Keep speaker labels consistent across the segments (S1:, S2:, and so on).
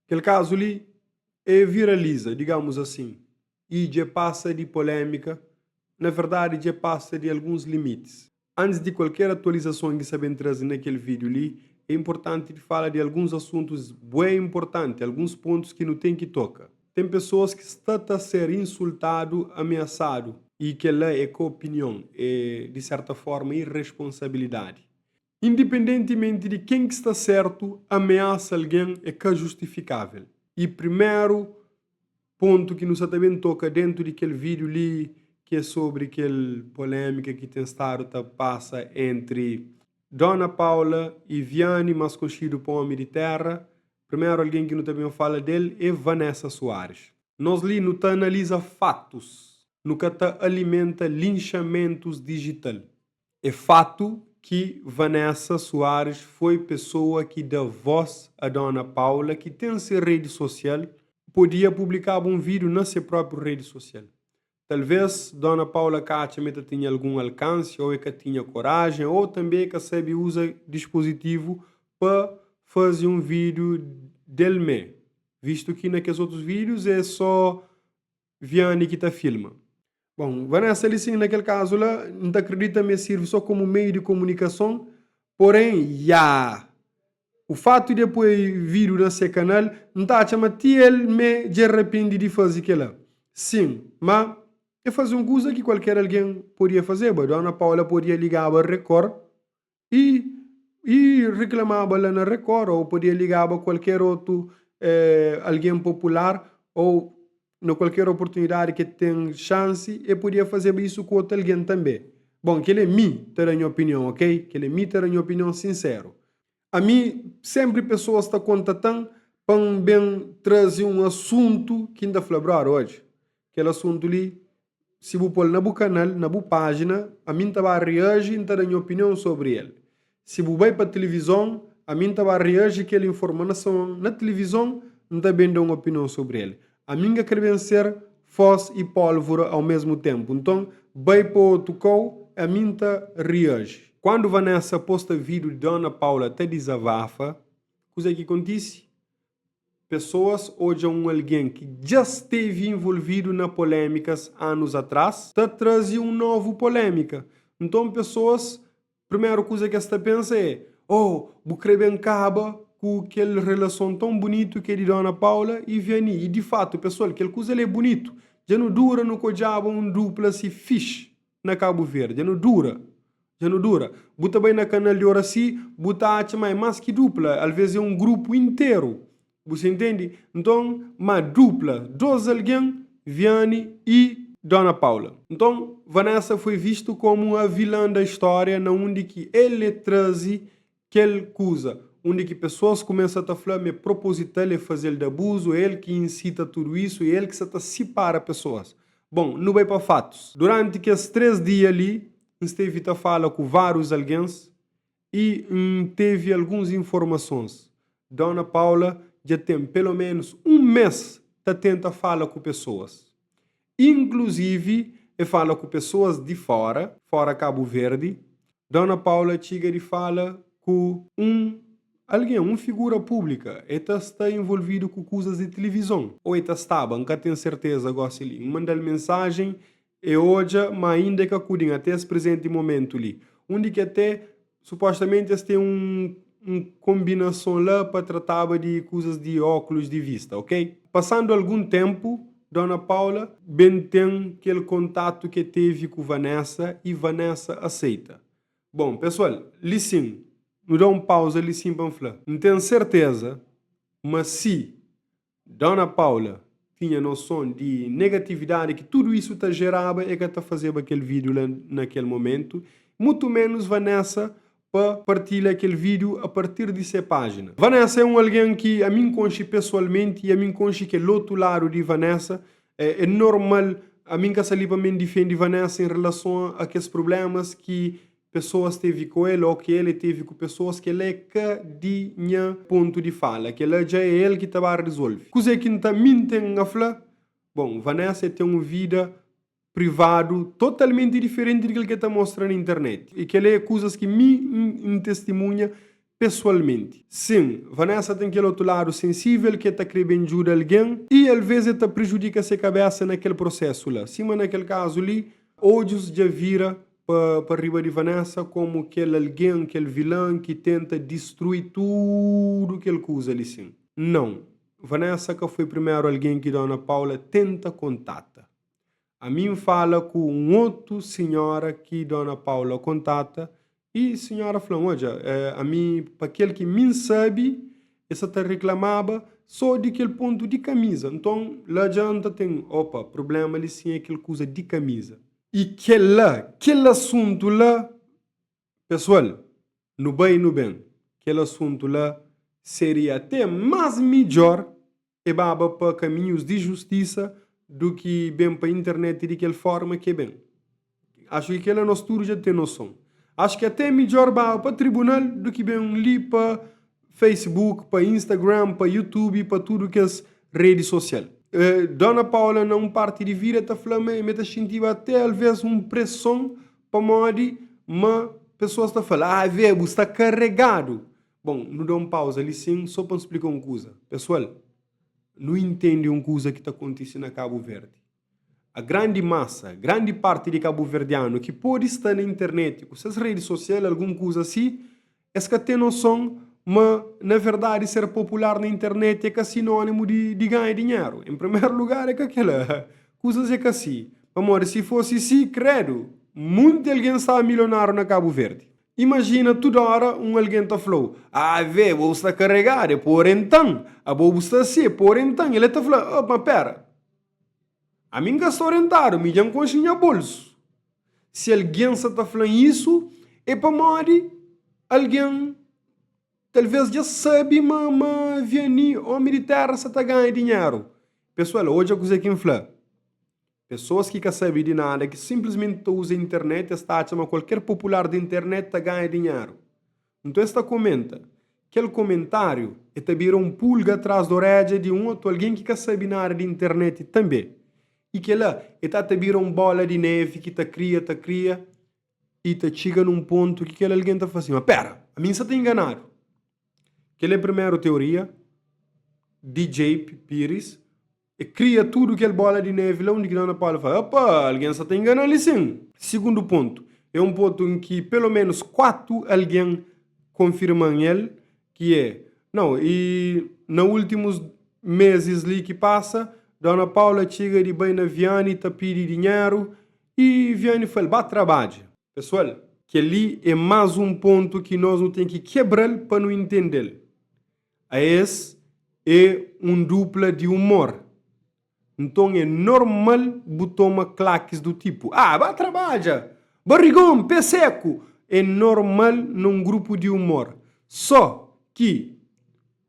S1: Kel kazu li e viraliza, digamus asin, i dje pasa di polémika, na verdadi dje pasa di alguns limitis. Antis di kualker atualizason ki sa ben traze na kel vídiu li, é inportanti di fala di alguns asuntus bué inportanti, alguns pontus ki nu ten ki toka. Ten pesoas ki sta ta ser insultadu, ameasadu, i kel-la é ka opinion, é di serta forma irresponsabilidadi. Indipendentimenti di ken ki sta sertu, ameasa algen é ka justifikável. I primeru pontu ki nu sa ta ben toka dentu di kel vídiu li ki é sobri kel polémika ki ten stadu ta pasa entri Dona Paula i Viany, más konxidu pa Omi di Terra, primeru algen ki nu ta ben fala del é Vanessa Soares. Nos li nu ta analiza fatus, nu ka ta alimenta linxamentus dijital. É fatu ki Vanessa Soares foi pesoa ki da voz a Dona Paula ki ten se redi sosial, podia publikaba un vídiu na se própriu redi sosial. Talvês Dona Paula ka atxa ma e ta tinha algun alkansi ou e ka tinha korajen ou tanbe e ka sabe uza dispozitivu pa faze un vídiu del mé, vistu ki na kes otus vídius é só Viany ki ta filma. Bon, Vanessa li sin na kel kazu la, N ta kridita ma e sirvi so komu meiu di komunikason, poren, ya! U fatu di e poi vídiu na se kanal, N ta atxa ma ti el me dja e rapende di faze kela. Sin, ma e faze un kuza ki kualker algen podia fazeba, Dona Paula podia ligaba Record I i riklamaba la na Record ou podia ligaba kualker otu algen popular ou na kualker oportunidadi ke ten xansi e podia fazeba isu ku otu algen tanbe. Bon keli é mi ta da nha opinion ok, keli é mi ta da nha opinion sinseru. Ami senpri pesoas ta kontatan pa N ben traze un asuntu ki N ta fla brother odja kel asuntu li Si bu pô-l na bu kanal, na bu pájina, ami N ta ba reaji i N ta da nha opinion sobri el. Si bu bai pa tilivizon, ami N ta ba reaji kel informason na tilivizon, N ta ben da un opinion sobri el. Ami N ka kre ben ser fós i pólvora au mesmu ténpu. Nton, bai pa otu kau, ami N ta reaji. Kuandu Vanessa posta vídiu di Dona Paula ta dizavafa, kuzê ki kontise? Pesoas odja un algen ki dja stevi involvidu na polémikas anus atrás ta traze un novu polémika. Nton pesoas, primeru kuza ki es ta pensa é, Oh, bu kre ben kaba ku kel relason ton bunitu ki é di Dona Paula i Viany. I di fatu, pesoal, kel kuza li é bunitu. Dja nu dura nu ka odjaba un dupla si fixi. na Kabu Verdi. Dja nu dura. Dja nu dura. Bu ta bai na kanal di Oracy, bu ta atxa ma é más ki dupla, alvês é un grupu interu. Bu sa intende? Nton, ma dupla, dôs algen, Viany i Dona Paula. Nton, Vanessa foi vistu komu a vilã da história na undi ki el e traze Kel kuza undi ki pesoas kumesa ta fla ma é propozital, é faze-l di abuzu, é el ki insita tudu isu, é el ki sa ta sipara pesoas. Bon, nu bai pa fatus. Duranti kes 3 dia li, N stevi ta fala ku várius algens i N tevi alguns informasons. Dona Paula dja ten peloménus un mês ta tenta fala ku pesoas. Inkluzivi e fala ku pesoas di fora, fora Kabu Verdi. Dona Paula txiga di fala ku un algen, un figura públika. E ta sta involvidu ku kuzas di tilivizon. Ou e ta staba, N ka ten serteza gosi li. N manda-l mensajen, e odja ma inda e ka kudi-m ate es prezenti momentu li. Undi ki ate Supostamenti es ten un un konbinason la pa trataba di kuzas di ókulus di vista, ok? Pasandu algun ténpu, Dona Paula ben ten kel kontatu ke tevi ku Vanessa i Vanessa aseita. Bon, pesoal, li sin, nu da un pauza li sin pa N fla, N ten serteza ma si Dona Paula tinha noson di negatividadi ki tudu isu ta jeraba, e ka ta fazeba kel vídiu la na kel momentu, mutu ménus Vanessa pa partilha kel vídiu a partir di se pájina. Vanessa é un algen ki ami N konxe pesoalmenti i ami N konxe kel otu ladu di Vanessa. É normal, ami N ka sta li pa mi N difende Vanessa en relason a kes prublémas ki pesoas tevi ku el ô ki el tevi ku pesoas, kel-la é ka di nha pontu di fala. Kel-la dja é el ki ta ba rizolve. Kuzê ki N ta mi N ten a fla? Bon, Vanessa ten un vida privadu totalmenti diferenti di kel ki el ta mostra na internet. I kel-la é kuzas ki mi N testimunha. pesoalmenti. Sin, Vanessa ten kel otu ladu sensível ki el ta krê ben djuda algen i alvês el ta prejudika se kabésa na kel prosésu la. Sima na kel kazu li, odjus dja vira pa pa riba di Vanessa kómu kel algen, kel vilan ki tenta distrui tudu kel kuza li. Sin, nau, Vanessa ka foi primeru algen ki Dona Paula tenta kontata. Ami N fala ku un otu sinhora ki Dona Paula kontata i sinhora fla-m, Odja, ami pa kel ki mi N sabe, e sa ta riklamaba so di kel pontu di kamiza. Nton, la dja N ta ten, opa, prubléma li sin é kel kuza di kamiza. I kel-la, kel asuntu la, pesoal, nu bai nu ben, kel asuntu la seria até más midjór e baba pa kaminhus di justisa du ki ben pa internet di kel forma ki e ben. Axu ki kela nos tudu dja ten noson. Axu ki até midjor baba pa tribunal du ki ben li pa Facebook, pa Instagram, pa YouTube, pa tudu kes redi sosial. Dona Paula na un parti di vida ta fla ma e ta xintiba até alves un preson pamodi ma pesoas ta fla, ah ve bu sta karegadu. Bon, nu da un pauza li sin so pa N splika un kuza. Pesoal, nu intende un kuza ki ta kontise na Kabu Verdi. A grandi masa, grandi parti di kabuverdianu ki pode sta na internet ku ses redi sosial algun kuza si, es ka ten noson ma na verdadi ser popular na internet é ka sinónimu di di ganha dinheru. En primeru lugar é ka kela. Kuzas é ka si. Pamodi si fosi si, kredu, munti algen staba milionáriu na Kabu Verdi. Imajina tudu óra un algen ta fla-u, Ave, bo bu sta karegadu, é pa orienta-m. Abo bu sta asi, é pa orienta-m. El ta fla, Oh, ma pera, ami N ka sta orientadu, mi dja N konxe nha bolsu. Si algen sta ta fla-m isu, é pamodi algen talvês dja sabe ma ma Vianney, ómi di téra, sta ta ganha dinheru. Pesoal, odja kuzê ki N fla. Pesoas ki ka sabe di nada, ki sinplismenti ta uza internet, es ta atxa ma kualker popular di internet ta ganha dinheru. Nton es ta komenta. Kel komentáriu e ta bira un pulga tras di orédja di un otu algen ki ka sabe nada di internet tanbê. I kel-la e ta ta bira un bóla di névi ki ta kria, ta kria i ta txiga nun pontu ki kel algen ta fla sin, Ma pera, ami N sa ta inganadu. Kel-la é primeru teoria di Jape Pires. E kria tudu kel bola di nevi la undi ki Dona Paula fla, Opa, algen sa ta ingana-l li sin! Sigundu pontu, é un pontu en ki pelo menus 4 algen konfirma-m el, ki é, Nau, i na ultimus mezis li ki pasa, Dona Paula txiga di bai na Viane ta pidi dinheru i Viane fla-l, Ba trabadja! Pesoal, kel-li é más un pontu ki nos nu ten ki kebra-l pa nu intende-l. Aes é un dupla di umor. Nton é normal bu toma klakis du tipu, Ah, ba trabadja! Barrigon, pé seku! É normal na un grupu di umor. Só ki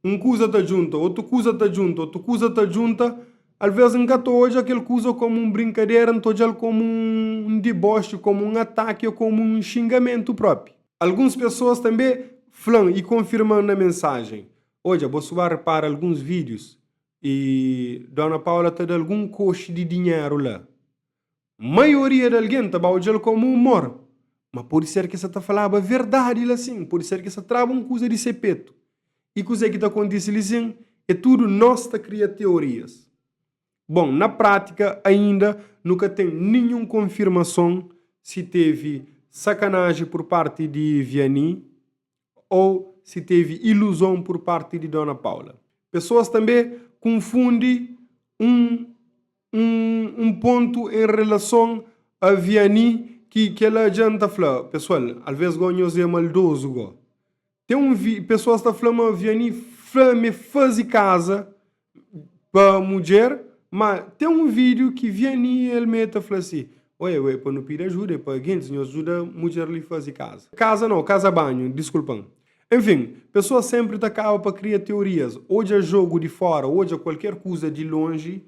S1: un kuza ta djunta, otu kuza ta djunta, otu kuza ta djunta, alvês N ka ta odja kel kuza komu un brinkadera, N ta odja-l komu un diboxi, komu un ataki ô komu un xingamentu própi. Alguns pesoas tanbê fla-m i konfirma-m na mensajen, Odja, bo su ba repara alguns vídius i Dóna Paula ta da algun koxi di dinheru la. Maioria di algen ta ba odja-l kómu umor, ma pode ser ki el sa ta falaba verdadi la sin, pode ser ki el sa traba un kuza di se petu. I kuzê ki ta kontise li sin é tudu nos ta kria teorias. Bon, na prátika ainda nu ka ten ninhun konfirmason si tevi sakanaji pur parti di Vianney ô si tevi iluzon pur parti di Dona Paula. Pesoas tanbê kunfundi un un un pontu en relason a Vianney ki kel-la dja N ta fla, pesoal, alvês gó nhos é maldozu gó. Ten un vi, pesoas ta fla ma Vianney fla ma e faze kaza pa mudjer, ma ten un vídiu ki Vianney el mê ta fla si, Oi, oi, pa nu pidi ajuda, é pa gentis, nhos djuda mudjer li faze kaza. Kaza nau, kaza banhu, diskulpa-m. Enfin, pesoas sénpri ta kaba pa kria teorias, odja jogu di fóra, odja kualker kuza di lonji,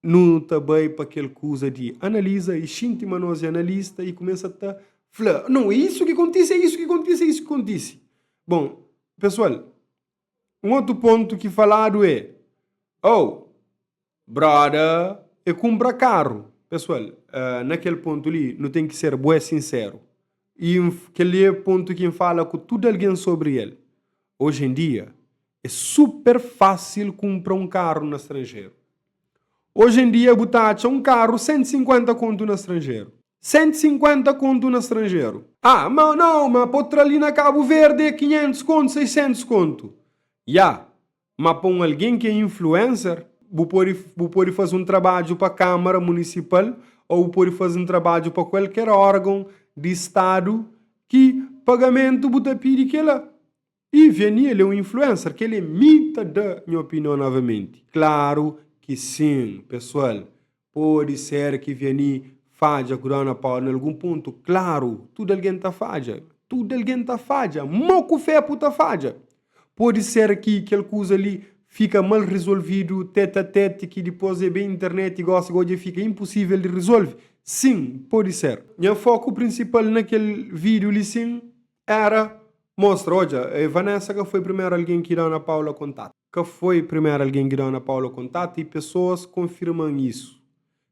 S1: Nu ta bai pa kel kuza di analiza i xinti ma nos é analista i kumesa ta fla, Nau, é isu ki kontise, é isu ki kontise, é isu ki kontise. Bon, pesoal, un otu pontu ki faladu é, Oh, broda é kunpra karu. Pesoal, na kel pontu li, nu ten ki ser bué sinseru. I kel-li é pontu ki N fala ku tudu algen sobri el. Oji en dia, é super fásil kunpra un karu na stranjeru. Oji en dia bu ta atxa un karu 150 kontu na stranjeru. 150 kontu na stranjeru. Ah, ma nau, ma pa tra li na Kabu Verdi é 500 kontu, 600 kontu. Ya, ma pa un algen ki é influencer, bu pode bu pode faze un trabadju pa Kamara Munisipal ô bu pode faze un trabadju pa kualker órgon di stadu ki pagamentu bu ta pidi kela. I Vianney el é un influencer, kel é mi ta da nha opinion novamenti. Klaru ki sin, pesoal, pode ser ki Vianney fadja ku Dona Paula na algun pontu, klaru, tudu algen ta fadja, tudu algen ta fadja, mo ku fepu ta fadja. Pode ser ki kel kuza li fika mal rizolvidu tete a tete ki dipos é ben internet i gosi go dja fika inposível di rizolve, sin, pode ser. Nha foku prinsipal na kel vídiu li sin Era mostra, odja, Vanessa ka foi primeru algen ki Dona Paula kontata. Ka foi primeru algen ki Dona Paula kontata i pesoas konfirma-m isu.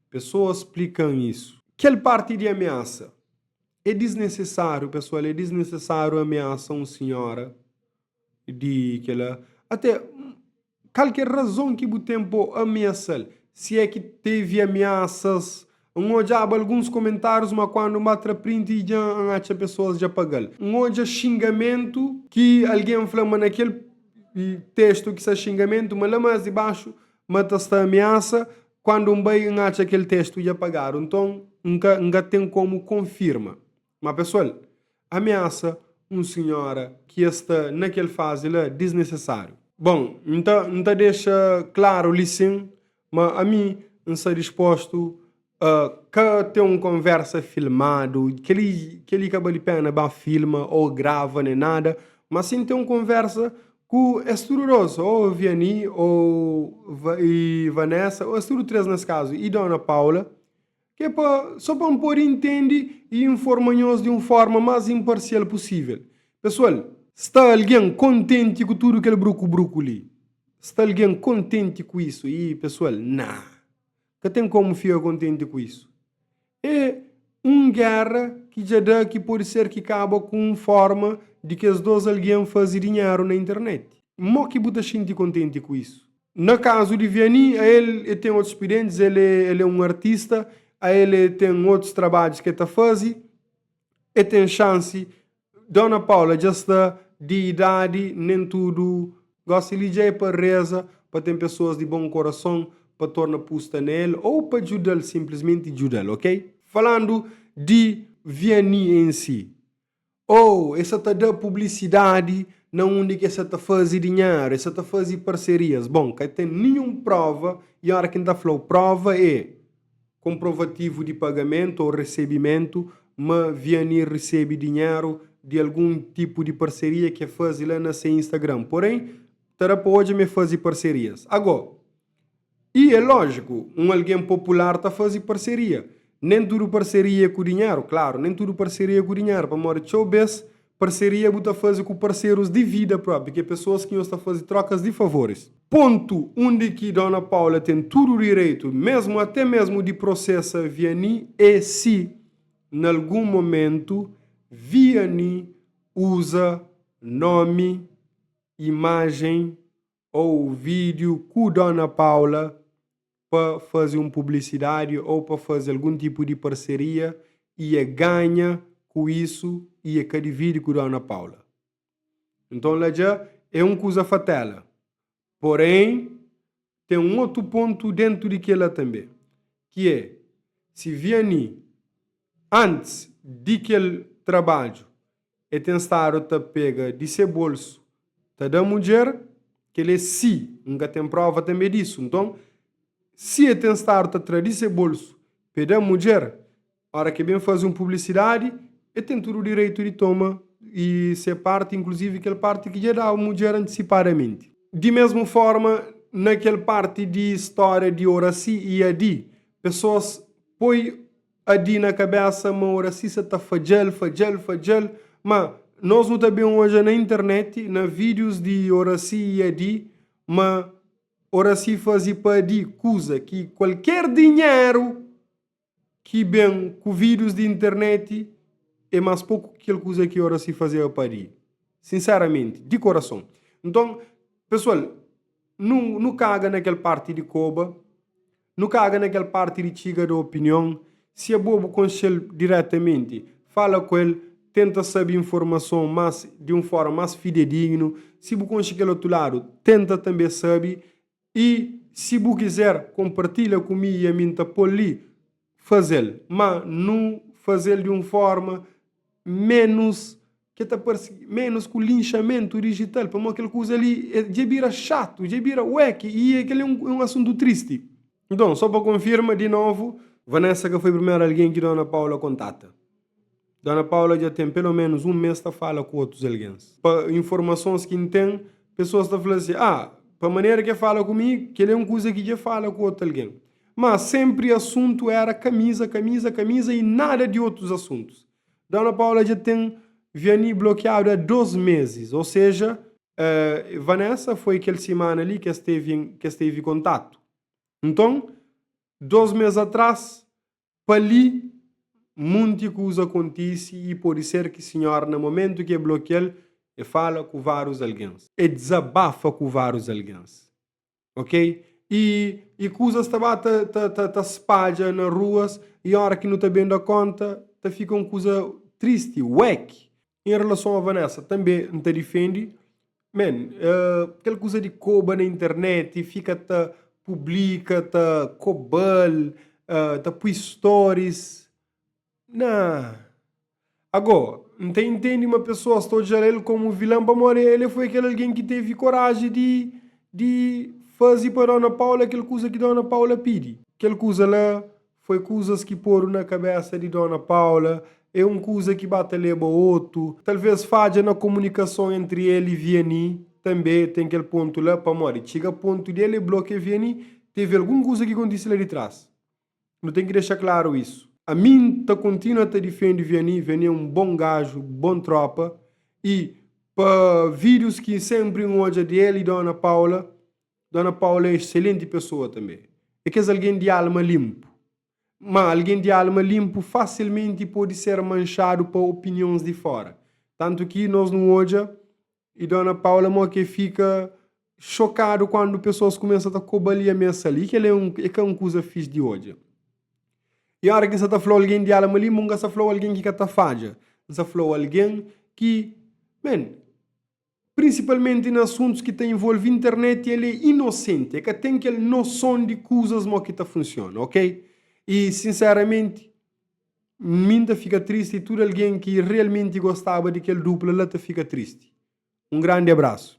S1: Pesoas splika-m isu. Kel parti di amiasa é disnesesáriu, pesoal, é disnesesáriu amiasa un sinhora di kela. Ate Kalker razon ki bu ten pa amiasa-l, si é ki tevi amiasas. N odjaba alguns komentárius, ma kuandu N ba tra print i dja N atxa pesoas dja paga-l. N odja xingamentu ki algen fla ma na kel testu ki sta xingamentu, ma la más dibaxu ma ta sta amiasa. Kuandu N bai N atxa kel testu dja pagadu. Nton N ka N ka ten komu konfirma. Ma pesoal, amiasa un sinhora ki es sta na kel fazi la disnesesáriu. Bon, N ta N ta dexa klaru li sin ma ami N sta dispostu a ka ten un konversa filmadu, kel-li kel-li ka bali pena ba filma ô grava nen nada, ma sin ten un konversa ku es tudu dos, ô Vianney ô i Vanessa, ô es tudu 3 nes kazu, i Dona Paula, Ke pa so pa N pode intende i informa nhos di un forma mas inparsial pusivel. Pesoal, sta algen kontenti ku tudu kel bruku-bruku li? Sta algen kontenti ku isu? Ii, pesoal, naa! Ka ten komu fika kontenti ku isu. E un gera ki dja da ki pode ser ki kaba ku un forma di kes dos algen faze dinheru na internet. Mo ki bu ta xinti kontenti ku isu? Na kazu di Vianney, a el e ten otus spidentis, el é el é un artista, a el e ten otus trabadjus ki e ta faze, e ten xansi. Dona Paula dja sta di idadi, nen tudu gosi li dja é pa reza pa ten pesoas di bon korason pa torna pusta na el ou pa djuda-l, sinplismenti djuda-l, ok? Falandu di Vianney en si, Oh, es sa ta da publisidadi na undi ki es sa ta faze dinheru, es sa ta faze parserias. Bon, ka ten ninhun prova i ora ki N ta fla-u prova é konprovativu di pagamentu ô resebimentu ma Vianney resebe dinheru di algun tipu di parseria ki e faze la na se Instagram. Porém, ta da pa odja ma e faze parserias. Agó, I é lójiku, un algen popular ta faze parseria. Nen tudu parseria é ku dinheru, klaru, nen tudu parseria é ku dinheru, pamodi txeu bês parseria bu ta faze ku parserus di vida própi, ki é pesoas ki nhos ta faze trókas di favoris. Pontu undi ki Dona Paula ten tudu direitu, mésmu até mésmu di prosesa Vianney, é si na algun momentu Vianney uza nómi, imajen ou vídiu ku Dona Paula pa faze un publisidadi ou pa faze algun tipu di parseria i e ganha ku isu i e ka dividi ku Dona Paula. Nton la dja é un kuza fatela. Porém, ten un otu pontu dentu di kela tanbe, ki é si Vianney antis di kel trabadju E ten stadu ta pega di se bolsu ta da mudjer, kel é si, N ka ten prova tanbe disu. Nton, si e ten stadu ta tra di se bolsu pa e da mudjer, ora ki e ben faze un publisidadi, e ten tudu direitu di toma i se parti, inkluzivi kel parti ki dja daba mudjer antisipadamenti. Di mesmu forma, na kel parti di stória di Oracy i Adi, pesoas poi Adi na kabesa ma Oracy sa ta fadja-l, fadja-l, fadja-l. Ma nos nu ta ben odja na internet, na vídius di Oracy i Adi, ma Oracy faze pa Adi kuza ki kualker dinheru ki ben ku vídius di internet. é más poku ki kel kuza ki Oracy fazeba pa Adi. Sinseramenti, di korason. Nton, pesoal, nu nu kaga na kel parti di koba, nu kaga na kel parti di txiga da opinion. Si abo bu konxe-l diretamenti, fala ku el, tenta sabe informason más di un forma más fidedignu. Si bu konxe kel otu ladu, tenta tanbe sabe. I si bu kizer konpartilha ku mi i ami N ta pô-l li, faze-l. Má nu faze-l di un fórma ménus ki ta parse ménus ku linxamentu dijital, pamodi kel kuza li dja bira xatu, dja bira weki i kel-li é un asuntu tristi. Nton, sô pa konfirma di novu, Vanessa ka foi primeru algen ki Dona Paula kontata. Dona Paula dja ten pelo menus un mes ta fala ku otus algens. Pa informasons ki N ten, pesoas ta fla si, Ah, pa manera ki e fala ku mi, kel-li é un kuza ki dja e fala ku otu algen. Má, senpri asuntu éra kamiza, kamiza, kamiza i nada di otus asuntus. Dona Paula dja ten Vianney blokiadu a dos mezis, ou seja, Vanessa foi kel simana li ki es tevi ki es tevi kontatu. Nton, dos mes atras, Pa li, munti kuza kontise i pode ser ki sinhora na momentu ki e blokia-l, e fala ku várius algens. E dizabafa ku várius algens. Ok? I i kuzas ta ba ta ta ta ta spadja na ruas i ora ki nu ta ben da konta, ta fika un kuza tristi, weki. Em relason a Vanessa, tanbe N ta difendi, man, kel kuza di koba na internet, fika ta publika, ta koba-l, ta pui stories, nah. Ago, N ta intendi ma pesoas ta odja-l el komu vilan pamodi el foi kel algen ki tevi koraji di di faze pa Dona Paula kel kuza ki Dona Paula pidi. Kel kuza la Foi kuzas ki podu na kabesa di Dona Paula, é un kuza ki ba ta leba otu. Talvês fadja na komunikason entri el i Vianney tanbê ten kel pontu la, pamodi txiga pontu di el e blokia Vianney, tevi algun kuza ki kontise la di tras. Nu ten ki dexa klaru isu. Ami N ta kontinua ta difende Vianney, Vianney é un bon gaju, bon trópa i pa vídius ki sénpri N odja di el i Dona Paula, Dona Paula é excelenti pessoa tanbê. É kes algen di alma linpu. Má, algen di alma linpu fasilmenti pode ser manxadu pa opinions di fóra. Tantu ki nos nu odja i Dona Paula mó ki e fika xokadu kandu pesoas kumesa ta koba-l i amesa-l. I kel-la é ka un kuza fix di odja. I óra ki N sa ta fla-u algen di alma linpu, N ka sa fla-u algen ki ka ta fadja. N sa fla-u algen ki, men, Prinsipalmenti na asuntus ki ta involve internet el é inosenti, el ka ten kel noson di kuzas mo ki ta funsiona, ok? I sinseramenti mi N ta fika tristi i tudu algen ki realmenti gostaba di kel dupla la ta fika tristi. Un grandi abrasu.